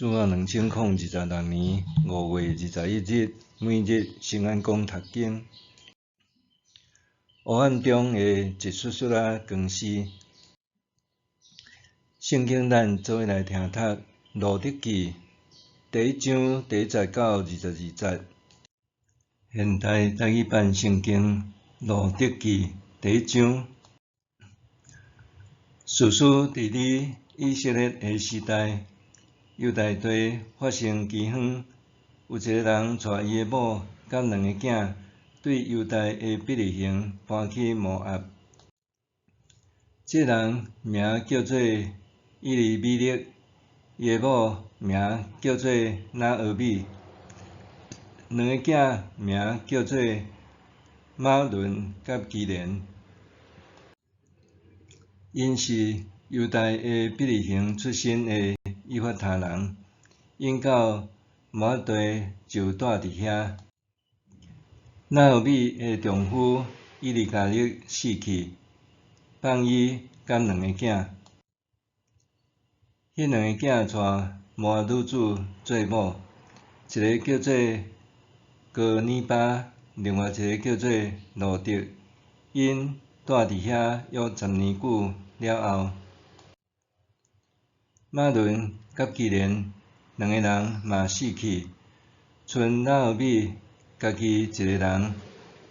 主後2026年5月21日，每日新安講讀經。黑暗中的一絲絲仔光絲。聖經咱做伙來聽讀《路得記》第一章第一節到22節。現代台語版聖經《路得記》第一章。士師治理以色列的時代，猶大地發生饑荒，有一個人帶伊的某佮兩個囝，對猶大的伯利恆搬去摩押。這人名叫做以利米勒，伊的某名叫做拿俄米，兩个囝名叫做瑪倫佮基連。𪜶是猶大的伯利恆出身的以法他人，𪜶到摩押地就蹛佇遐。拿俄米的丈夫以利加勒死去，放伊佮兩个囝。彼兩个囝娶摩押女子做某，一个叫做哥尼巴，另外一个叫做路得。𪜶蹛佇遐約10年久了後，瑪倫佮基連兩个人嘛死去，賰拿俄米家己一个人，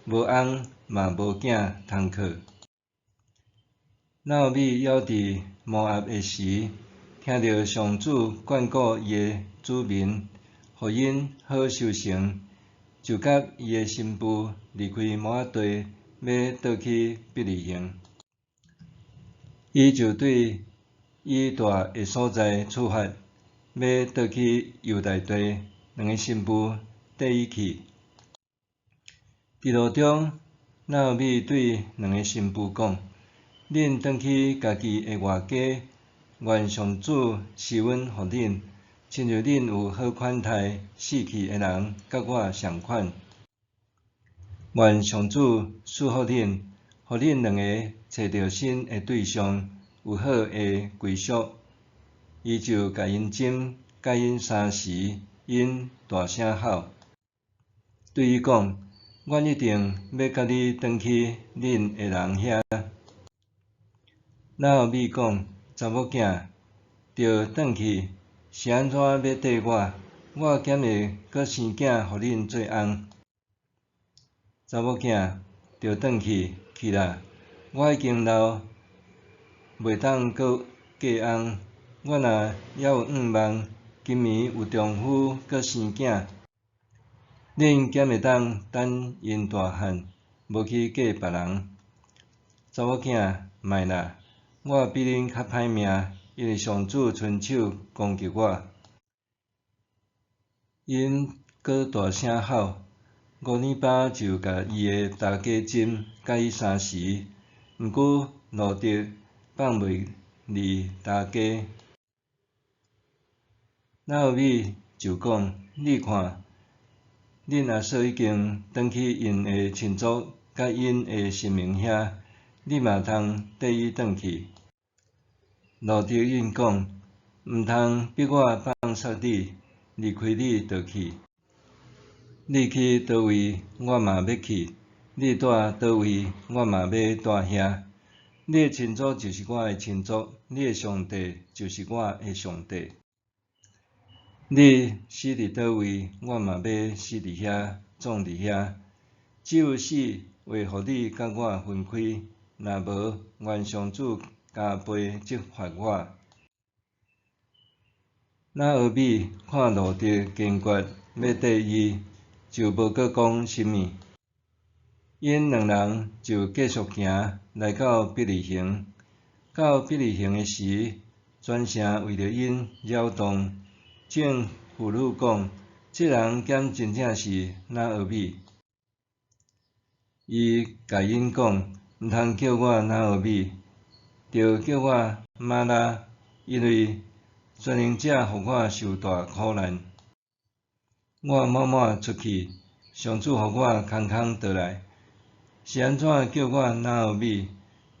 無翁嘛無囝通靠。拿俄米猶佇摩押的時，聽著上主眷顧伊的子民，予𪜶好收成，就佮伊的新婦離開摩押地，欲倒去伯利恆。伊就對伊蹛的所在出發，欲倒去猶大地，兩个新婦綴伊去。佇路中，拿俄米對兩个新婦講：恁轉去家己的外家，願上主施恩予恁，親像恁有好款待死去的人佮我仝款。願上主賜福恁，予恁兩个揣著新的對象，有好的歸宿。伊就共𪜶斟，佮𪜶相時，𪜶大聲哭，對伊講：阮一定欲佮你轉去恁的人遐。拿俄米講：查某囝，著轉去，是按怎欲綴我？我敢會閣生囝予恁做翁？查某囝，著轉去，去啦！我已經老，袂當閣嫁翁。我若猶有向望，今暝有丈夫閣生囝，恁敢會當等𪜶大漢，無去嫁別人？查某囝，莫啦！我比恁較歹命，因為上主伸手攻擊我。𪜶閣大聲哭，俄爾巴就共伊的大家斟，佮伊相時，毋過路得放袂離大家。拿俄米就講：你看，恁阿嫂已經轉去𪜶的親族佮𪜶的神明遐，你嘛通綴伊轉去。路得應講：毋通逼我放殺你，離開你倒去。你去佗位，我嘛欲去；你蹛佗位，我嘛欲蹛遐。你的親族就是我的親族，你的上帝就是我的上帝。你死佇佗位，我嘛欲死佇遐，葬佇遐。只有死會予你佮我分開，若無，願上主加倍責罰我。拿俄米看路得堅決欲綴伊，就無閣講啥物。𪜶兩人就繼續行，來到伯利恆。到伯利恆的時，全城為著𪜶擾動。眾婦女講：這人敢真正是拿俄米？伊共𪜶講：毋通叫我拿俄米，著叫我瑪拉，因為全能者予我受大苦難。我滿滿出去，上主予我空空倒來。是按怎叫我拿俄米？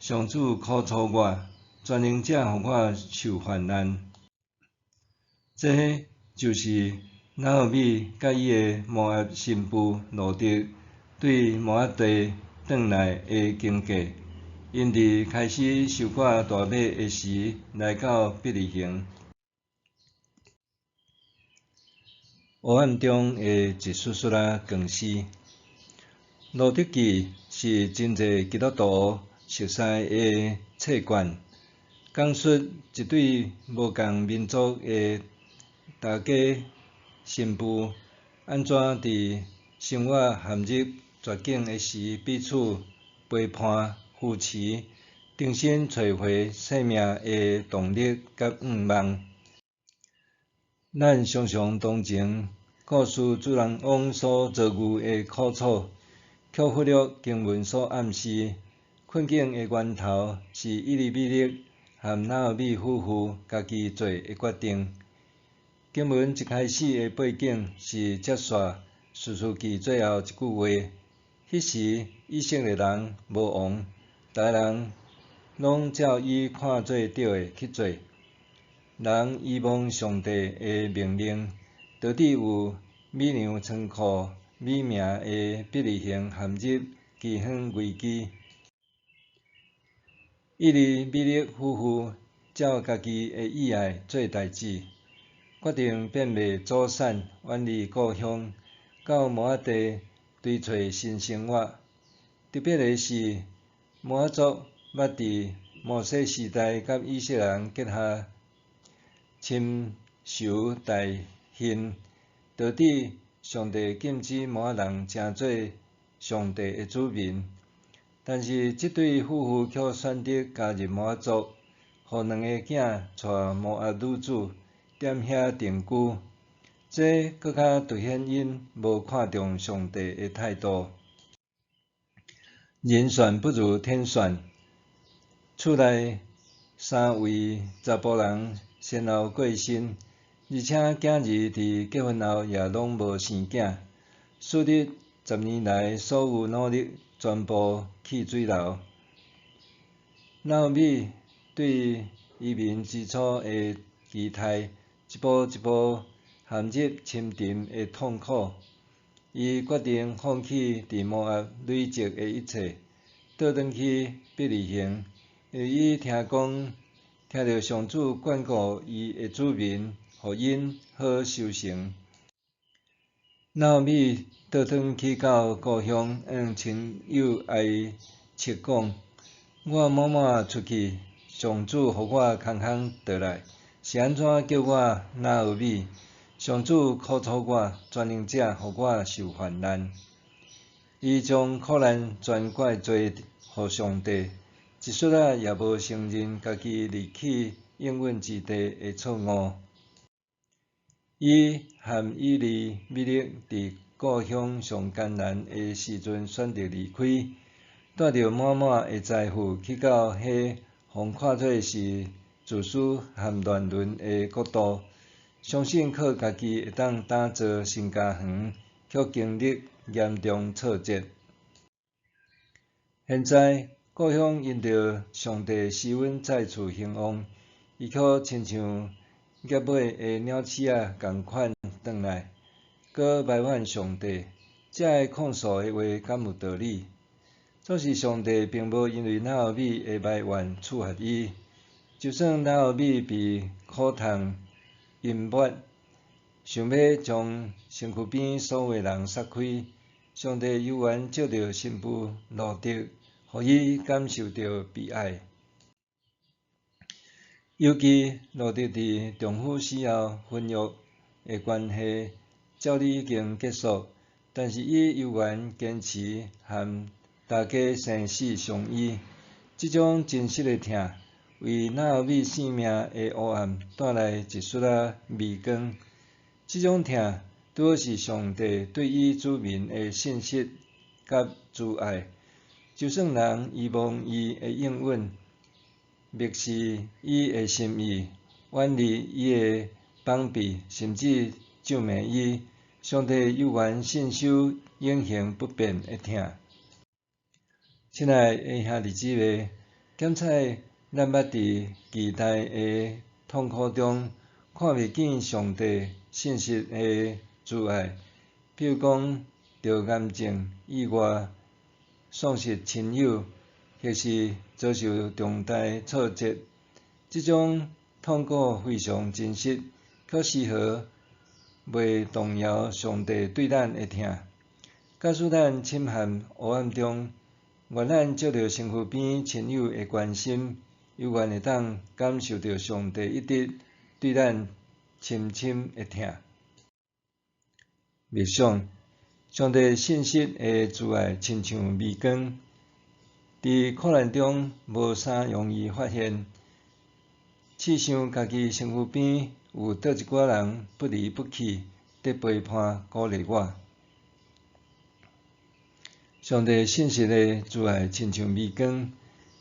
上主苦楚我，全能者予我受患難。這就是拿俄米佮伊的摩押新妇路得对摩押地转来的经过。𪜶伫开始收割大麦的时，来到伯利恒。黑暗中的一丝丝仔光丝。路得记是真济基督徒熟似的册卷，讲述一对无仝民族的大家新妇按怎伫生活陷入绝境的时，彼此陪伴、扶持，重新揣回生命的动力佮愿望。咱常常同情故事主人翁所遭遇的苦楚，却忽略经文所暗示困境的源头是以利米勒和拿俄米夫妇家己做的决定。经文一开始的背景是接续士师记最后一句话：彼时以色列人无王，逐个人拢照伊看做对的去做。人遗忘上帝的命令，导致有米粮仓库美名的伯利恒陷入饥荒危机。以利米勒夫妇照家己的意爱做代志，决定变卖祖产，远离故乡，到摩押地追揣新生活。特别的是，摩押族捌伫摩西时代佮以色列人结下深仇大恨，导致上帝禁止摩押人成做上帝的子民。但是这对夫妇却选择加入摩押族，予两个囝娶摩押女子，踮遐定居。这阁较凸显𪜶无看重上帝的态度。人算不如天算，厝内三位查埔人先后过身，而且囝儿伫结婚后也拢无生囝。事实10年来所有努力全部去水流。拿俄米对移民之初的期待，一步一步陷入深沉的痛苦。伊决定放弃伫摩押累积的一切，倒转去伯利恒，因为伊听讲，听著上主眷顾伊的子民，予𪜶好收成。拿俄米倒转去到故乡，向亲友哀戚讲：我满满出去，上主予我空空倒来，是按怎叫我拿俄米？上主苦楚我，全能者予我受患难。伊将苦难全怪罪予上帝，一丝仔也无承认家己离去应允之地的错误。伊和以利米勒伫故乡上艰难的时阵选择离开，带著满满的财富去到彼予看做是自私和乱伦的国度，相信靠家己会当打造新家园，却经历严重挫折。现在故乡因著上帝施恩再次兴旺，伊却亲像夹尾的鸟鼠仔仝款转来，阁埋怨上帝，这个控诉的话敢有道理？总是上帝并无因为拿俄米的埋怨处罚伊，就算拿俄米被苦痛淹没，想欲将身躯边所有的人杀开，上帝犹原藉著新妇路得，予伊感受著被爱。尤其路得伫丈夫死后，婚约的关系照理已经结束，但是伊犹原坚持和大家生死相依。这种真实的疼，为拿俄米生命的黑暗带来一丝仔微光。这种疼，拄好是上帝对伊子民的信实佮慈爱。就算人遗忘伊的应允，蔑视伊的心意，远离伊的膀臂，甚至咒骂伊，上帝犹原信守永恒不变的疼。亲爱的兄弟姊妹，检采咱捌伫期待的痛苦中，看袂見上帝信實的慈愛，比如講著癌症、意外、喪失親友，或是遭受重大挫折，這種痛苦非常真實，卻絲毫袂動搖上帝對咱的疼。假使咱深陷黑暗中，願咱藉著身軀邊親友的關心，猶原會當感受著上帝一直對咱深深的疼。默想，上帝信實的慈愛親像微光，佇苦難中無啥容易發現。試想家己身軀邊有佗一寡人不離不棄，佇陪伴鼓勵我。上帝信實的慈愛親像微光，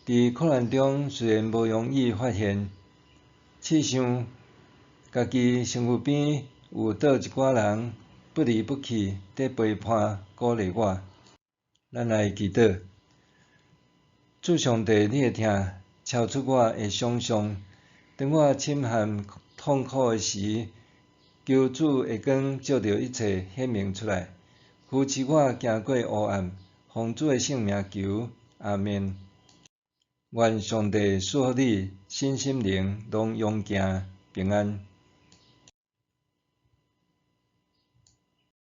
佇苦難中雖然無容易發現。試想家己身軀邊有佗一寡人不離不棄，佇陪伴鼓勵我。咱來祈禱，主上帝，你的疼超出我的想像。當我深陷痛苦的時，求主的光照著一切顯明出來，扶持我行過黑暗，奉主的聖名求，阿們。願上帝賜福你，身心靈攏勇健平安。